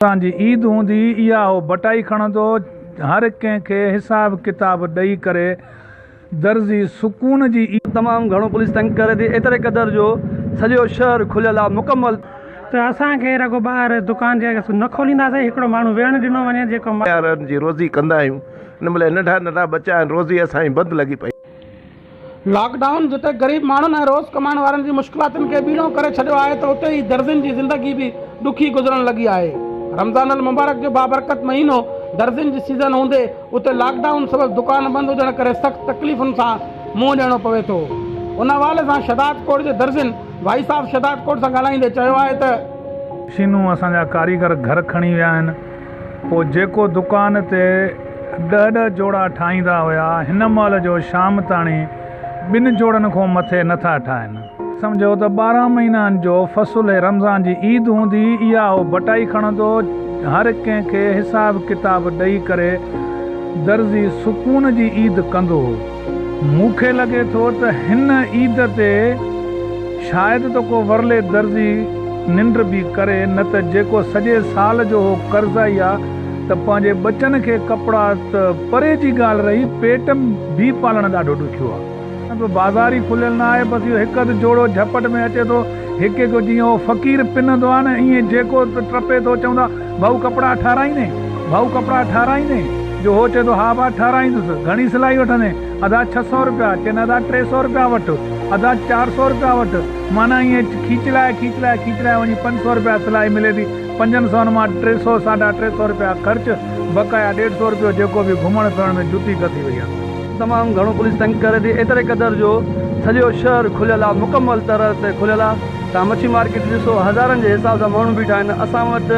رمضان جي عيد هوندي اها هو بٽائي کڻندو هر ڪنهن کي حساب ڪتاب ڏئي ڪري درزي سڪون جي. تمام گهڻو پوليس تنگ ڪري ٿي ايتري قدر جو سڄو شهر کليل آ مڪمل. ته اسان کي رڳو ٻاهر دڪان جي نه کولينداسين هڪڙو ماڻهو ويهڻ ڏنو وڃي جيڪو. يارن جي روزي ڪندا آهيون هن مهل ننڍا ننڍا ٻچا آهن روزي اسان جي بند لڳي پئي. لاڪ ڊائون جتي غريب ماڻهن ۽ روز ڪمائڻ وارن جي مشڪلاتن کي ٻيڻو ڪري ڇڏيو آهي ته اتي ئي درزين جي زندگي به ڏکي گذرڻ لڳي آهي. رمضان المبارڪ جو بابرڪت مهينو درزين جي سيزن هوندي اتي لاڪ ڊائون سبب دڪان بند هجڻ ڪري سخت تڪليفن سان منهن ڏيڻو پوي ٿو. ان حوالي سان شهدادڪوٽ جي درزين وائس آف شهدادڪوٽ سان ڳالهائيندي چيو آهي ته. مشينون اسان جا ڪاريگر گهر کڻي ويا آهن. پوء جيڪو دڪان تي ڏهه ڏهه جوڙا ٺاهيندا هيا، هن مهل جو شام تاڻي ٻن جوڙن کان مٿي نه ٿا ٺاهن. سمجهو ته 12 مهينان جو فصل هي رمضان جي عيد هوندي اها هو بٽائي کڻندو، هر ڪنهن کي حساب ڪتاب ڏئي ڪري درزي سڪون جي عيد ڪندو هو. مون کي لڳي ٿو ته هن عيد تي شايد ته ڪو ورلي درزي ننڊ به ڪري نه ته جيڪو سڄي سال جو هو قرضائي آ ته پنهنجي ٻچن کي ڪپڙا ته پري جي ڳالهه رهي پيٽ به پالڻ ڏاڍو ڏکيو آ. به بازار ئي کليل نه آهي بس اهو هڪ اڌ جوڙو جهپٽ ۾ اچي ٿو هڪ هڪ جيئن اهو فقير پنندو آ نه ائين جيڪو ٽپي ٿو چوندا ڀائو ڪپڙا ٺهرائيندين ڀائو ڪپڙا ٺهرائيندين جو هو چئي ٿو ها ڀا ٺهرائيندس گهڻي سلائي وٺندين ادا 600 رپيا چئي نه ادا 300 رپيا وٺ ادا 400 رپيا وٺ معنيٰ ائين کيچلائي کيچلائي کيچلائي وڃي 500 رپيا سلائي ملي ٿي. پنجن سون مان ٽي سو ساڍا ٽي سو رپيا خرچ، بقايا ڏيڍ سو رپيو جيڪو به گهمڻ ڦرڻ ۾ جتي کسي وئي آهي. تمام گهڻو پوليس تنگ ڪري ٿي ايتري قدر جو سڄو شهر کليل آ مڪمل طرح تي کليل آ توهان مڇي مارڪيٽ ڏسو هزارن جي حساب سان ماڻهو بيٺا آهن اسان وٽ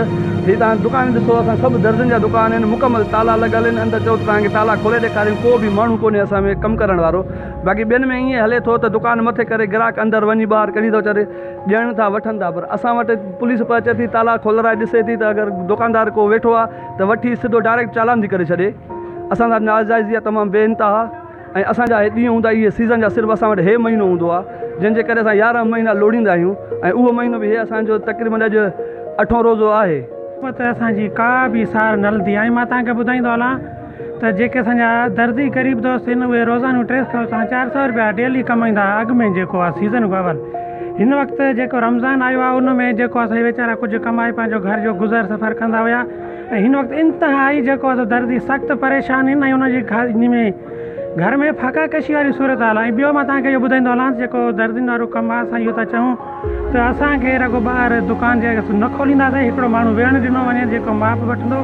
هي توهان دڪان ڏسو اسان سڀ درزين جا دڪان آهن مڪمل تالا لڳل آهن اندر چئو ته توهان کي تالا کولي ڏيکاريون ڪو به ماڻهو ڪونهي اسان ۾ ڪم ڪرڻ وارو باقي ٻين ۾ ائين هلي ٿو ته دڪان مٿي ڪري گراهڪ اندر وڃي ٻاهر ڪڍي ٿو ڇڏي ڏيڻ ٿا وٺن ٿا پر اسان وٽ پوليس به اچي ٿي تالا کولرائي ڏسي ٿي ته اگر دڪاندار ڪو ويٺو آهي ته وٺي سڌو ڊائريڪٽ چالان ٿي ڪري ڇڏي اسان سان ناجائزي آهي تمام بي انتها ۽ اسان جا هي ڏينهن هوندا اهي سيزن جا صرف اسان وٽ هي مهينو هوندو آهي جنهن جي ڪري اسان 11 مهينا لوڙيندا آهيون ۽ اهو مهينو به هي اسان جو تقريبن اڄ اٺون روزو آهي. ته اسان جي ڪا به سار نه لڌي ۽ مان توهان کي ٻڌائيندو هلان ته جيڪي اسان جا درزي غريب دوست آهن اهي روزانو 300 کان 400 رپيا ڊيلي ڪمائيندا هئا اڳ ۾ جيڪو آهي سيزن کان اول هن وقت جيڪو رمضان آيو آهي ان ۾ جيڪو آهي سو هي ويچارا ڪجهه ڪمائي پنهنجو گهر جو گذر سفر ڪندا هيا ۽ هن وقت انتهائي جيڪو آهي سو درزي سخت پريشان آهن ۽ ان جي ان ۾ گهر ۾ فاقا ڪشي واري صورت حال آهي ۽ ٻيو مان توهان کي اهو ٻڌائيندو هلان جيڪو درزين وارو ڪم آهي اسان اهو ٿا چئون ته اسان کي رڳو ٻاهر دڪان جي نه کولينداسين هڪڙو ماڻهو ويهڻ ڏنو وڃي جيڪو ماپ وٺندو.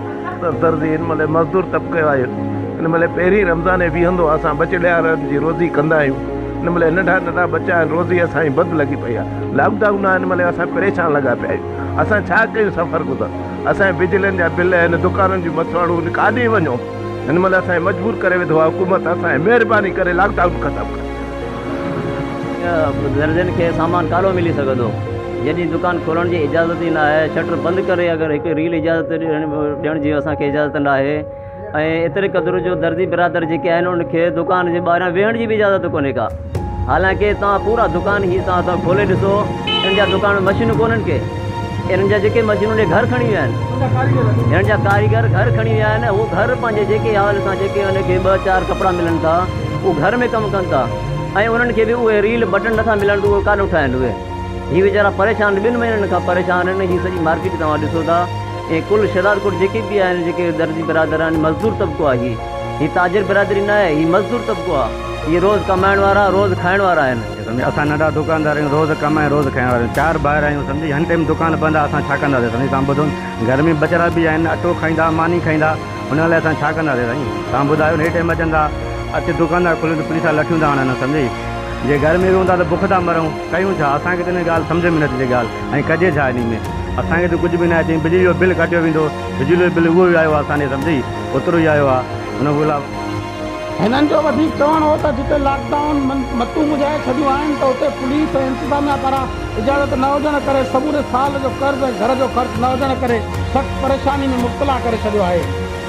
درزي هن مهل مزدور طبقي آهي هن مهل پهرين رمضان بيهندو آهي اسان ٻچڙيارن جي روزي ڪندا آهيون هن مهل ننڍا ننڍا ٻچا آهن روزي اسان جي بند لڳي پئي آهي لاڪ ڊائون آهي هن مهل اسان پريشان لڳا پيا آهيون اسان ڇا ڪيون سفر گذر اسان جي بجلين جا بل آهن دڪانن جون مسواڙون آهن ڪاڏي وڃون هن مهل اسان کي مجبور ڪري وڌو آهي حڪومت اسان جي مهرباني ڪري لاڪ ڊائون ختم ڪري. درزين کي سامان ڪاڏو ملي سگهندو جڏهن دڪان کولڻ جي اجازت ئي ناهي شٽر بند ڪري اگر هڪ ريل اجازت ڏيڻ جي اسان کي اجازت ناهي ۽ ايتري قدر جو درزي برادر جيڪي آهن ان کي دڪان جي ٻاهران ويهڻ جي به اجازت ڪونهي ڪا حالانڪه توهان پورا دڪان هي توهان توهان کولي ڏسو انهن جا دڪان ۾ مشينون ڪونهن ڪي انهن جا جيڪي مشينون اهي گهر کڻي ويا آهن انهن جا ڪاريگر گهر کڻي ويا آهن هو گهر پنهنجي جيڪي حوالي سان جيڪي ان کي ٻه چار ڪپڙا ملن ٿا هو گهر ۾ ڪم ڪن ٿا ۽ انهن کي به اهي ريل بٽڻ نٿا ملن ته اهي ڪاڏو ٺاهن اهي هي ويچارا پريشان ٻن مهينن کان پريشان آهن هي سڄي مارڪيٽ توهان ڏسو ٿا ۽ ڪل شهدادڪوٽ جيڪي به آهن جيڪي درزي برادر آهن مزدور طبقو آهي هي هي تاجر برادري نه آهي هي مزدور طبقو آهي هي روز ڪمائڻ وارا روز کائڻ وارا آهن. سمجهي اسان ننڍا دڪاندار آهيون روز ڪمائي روز کائڻ وارا آهيون چار ڀائر آهيون سمجهي هن ٽيم دڪان بند آهي اسان ڇا ڪنداسين سمجهي توهان ٻڌو گهر ۾ ٻچڙا به آهن اٽو کائيندا ماني کائيندا ان لاء اسان ڇا ڪنداسين سائين توهان ٻڌايو نه هي ٽيم اچن ٿا اچ دڪاندار کوليون ته پوليس وارا لٺيون ٿا هڻن سمجهي جي گهر ۾ ويهون ٿا ته بک ٿا مرون ڪيون ڇا اسان کي ته ان ڳالهه سمجهه ۾ نٿي اچي ڳالهه ۽ ڪجي ڇا انهي ۾ اسان کي ته ڪجهه به ناهي چئين بجلي جو بل ڪٽيو ويندو بجلي جو بل اهو ئي آيو آهي اسان ڏي سمجهي اوترو ئي آيو آهي ان کان علاوه. هنن جو وڌيڪ چوڻ هو ته جتي لاڪ ڊائون متون مجهائي ڇڏيون آهن ته اتي پوليس ۽ انتظاميا پاران اجازت نه هجڻ ڪري سموري سال جو قرض ۽ گهر جو خرچ نه هجڻ ڪري سخت پريشاني ۾ مبتلا ڪري ڇڏيو آهي.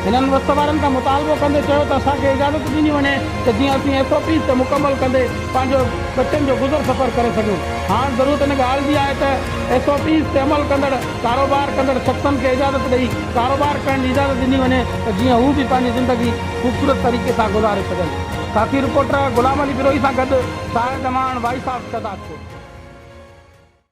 هنن وس وارن کان مطالبو ڪندي چيو ته اسان کي اجازت ڏني وڃي ته جيئن اسين ايس او پيز تي مڪمل ڪندي پنهنجو ٻچن جو گذر سفر ڪري سگهون. هاڻ ضرورت ان ڳالهه جي آهي ته ايس او پيز تي عمل ڪندڙ ڪاروبار ڪندڙ شخصن کي اجازت ڏئي ڪاروبار ڪرڻ جي اجازت ڏني وڃي ته جيئن هو به پنهنجي زندگي خوبصورت طريقي سان گذاري سگهن. ساٿي رپورٽر غلام علي بروهي سان گڏ شاهد اعواڻ، وائس آف شهدادپور.